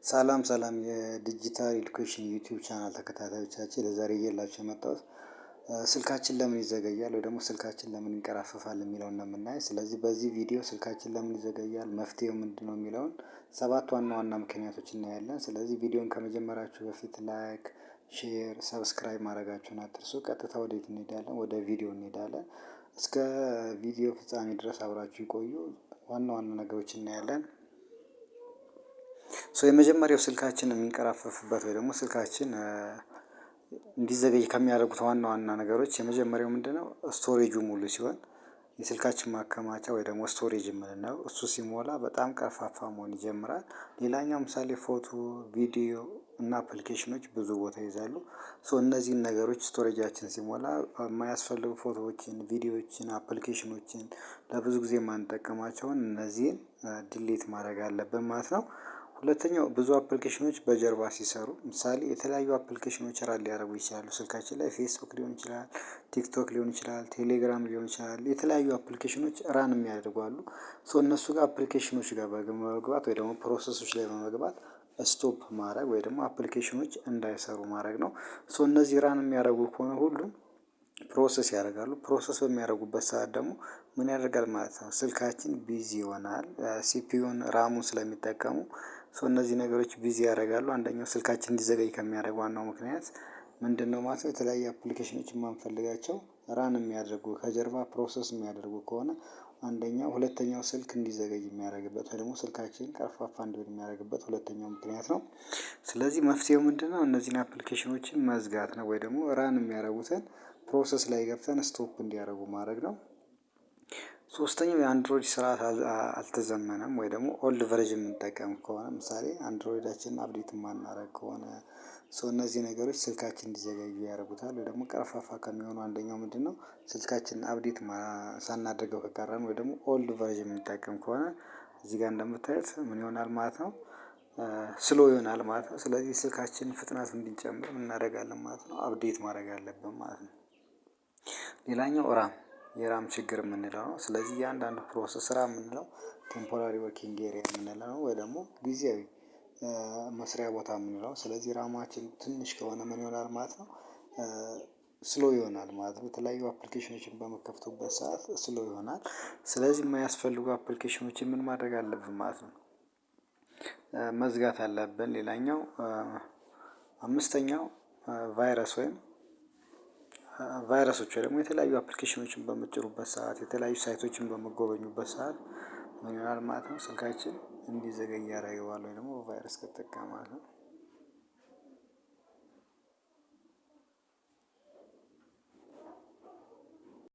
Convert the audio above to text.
ሰላም ሰላም የ digital education YouTube channel ተከታታዮቻችን፣ ለዛሬ ይዤላችሁ የመጣሁት ስልካችን ለምን ይዘገያል ወይ ደግሞ ስልካችን ለምን ይንቀራፈፋል የሚለውን ነው የምናይ። ስለዚህ በዚህ ቪዲዮ ስልካችን ለምን ይዘገያል፣ መፍትሄው ምንድነው የሚለውን ሰባት ዋና ዋና ምክንያቶች እናያለን። ስለዚህ ቪዲዮን ከመጀመራችሁ በፊት like፣ share፣ subscribe ማድረጋችሁን አትርሱ። ቀጥታ ወዴት እንሄዳለን? ወደ ቪዲዮ እንሄዳለን። እስከ ቪዲዮ ፍጻሜ ድረስ አብራችሁ ይቆዩ። ዋና ዋና ነገሮች እናያለን። So የመጀመሪያው ስልካችን የሚንቀራፈፍበት ወይ ደግሞ ስልካችን እንዲዘገይ ከሚያደርጉት ዋና ዋና ነገሮች የመጀመሪያው ምንድነው? Storage ኡ ሙሉ ሲሆን፣ የስልካችን ማከማቻ ወይ ደግሞ storage የምንለው እሱ ሲሞላ በጣም ቀርፋፋ መሆን ይጀምራል። ሌላኛው ምሳሌ ፎቶ፣ ቪዲዮ እና application ኖች ብዙ ቦታ ይይዛሉ። So እነዚህን ነገሮች storage ኣችን ሲሞላ የማያስፈልጉ ፎቶዎችን፣ ቪዲዮዎችን፣ application ኖችን ለብዙ ጊዜ የማንጠቀማቸውን እነዚህን delete ማድረግ አለብን ማለት ነው። ሁለተኛው ብዙ application ኖች በጀርባ ሲሰሩ፣ ምሳሌ የተለያዩ application ኖች run ሊያደርጉ ይችላሉ። ስልካችን ላይ ፌስቡክ ሊሆን ይችላል፣ ቲክቶክ ሊሆን ይችላል፣ ቴሌግራም ሊሆን ይችላል። የተለያዩ application ኖች run የሚያደርጉ አሉ። So እነሱ ጋር application ኖች ጋር በመግባት ወይ ደግሞ process ኦች ላይ በመግባት stop ማድረግ ወይ ደግሞ application ኖች እንዳይሰሩ ማድረግ ነው። So እነዚህ run የሚያደርጉ ከሆነ ሁሉም process ያደርጋሉ። Process በሚያደርጉበት ሰዓት ደግሞ ምን ያደርጋል ማለት ነው? ስልካችን busy ይሆናል። CPU ን RAM ኡን ስለሚጠቀሙ so እነዚህ ነገሮች busy ያደርጋሉ። አንደኛው ስልካችን እንዲዘገይ ከሚያደርግ ዋናው ምክንያት ምንድነው ማለት ነው? የተለያዩ application ኖች የማንፈልጋቸው run የሚያደርጉ፣ ከጀርባ process የሚያደርጉ ከሆነ አንደኛው፣ ሁለተኛው ስልክ እንዲዘገይ የሚያደርግበት ወይ ደግሞ ስልካችን ቀርፋፋ እንዲሆን የሚያደርግበት ሁለተኛው ምክንያት ነው። ስለዚህ መፍትሄው ምንድነው? እነዚህን application ኖችን መዝጋት ነው ወይ ደግሞ run የሚያደርጉትን process ላይ ገብተን stop እንዲያደርጉ ማድረግ ነው። ሶስተኛው የአንድሮይድ ስርዓት አልተዘመነም ወይ ደግሞ old version የምንጠቀም ከሆነ፣ ምሳሌ አንድሮይዳችንን update የማናደርግ ከሆነ፣ so እነዚህ ነገሮች ስልካችን እንዲዘገዩ ያደርጉታል። ወይ ደግሞ ቀርፋፋ ከሚሆኑ አንደኛው ምንድነው? ስልካችንን update ሳናደርገው ከቀረን ወይ ደግሞ old version የምንጠቀም ከሆነ እዚህ ጋር እንደምታዩት ምን ይሆናል ማለት ነው? Slow ይሆናል ማለት ነው። ስለዚህ ስልካችን ፍጥነቱ እንዲጨምር ምን እናደርጋለን ማለት ነው? Update ማድረግ አለብን ማለት ነው። ሌላኛው RAM፣ የ RAM ችግር የምንለው ነው። ስለዚህ እያንዳንዱ process፣ RAM የምንለው temporary working area የምንለው ነው ወይ ደግሞ ጊዜያዊ መስሪያ ቦታ የምንለው። ስለዚህ RAM ኣችን ትንሽ ከሆነ ምን ይሆናል ማለት ነው? Slow ይሆናል ማለት ነው። የተለያዩ application ኖችን በምከፍቱበት ሰዓት slow ይሆናል። ስለዚህ የማያስፈልጉ application ኖችን ምን ማድረግ አለብን ማለት ነው? መዝጋት አለብን። ሌላኛው አምስተኛው ቫይረስ ወይም ቫይረሶች ወይ ደግሞ የተለያዩ application ኖችን በምትጭኑበት ሰዓት፣ የተለያዩ site ኦችን በምትጎበኙበት ሰዓት ምን ይሆናል ማለት ነው? ስልካችን እንዲዘገይ ያደርገዋል ወይ ደግሞ ቫይረስ ከተጠቃ ማለት ነው።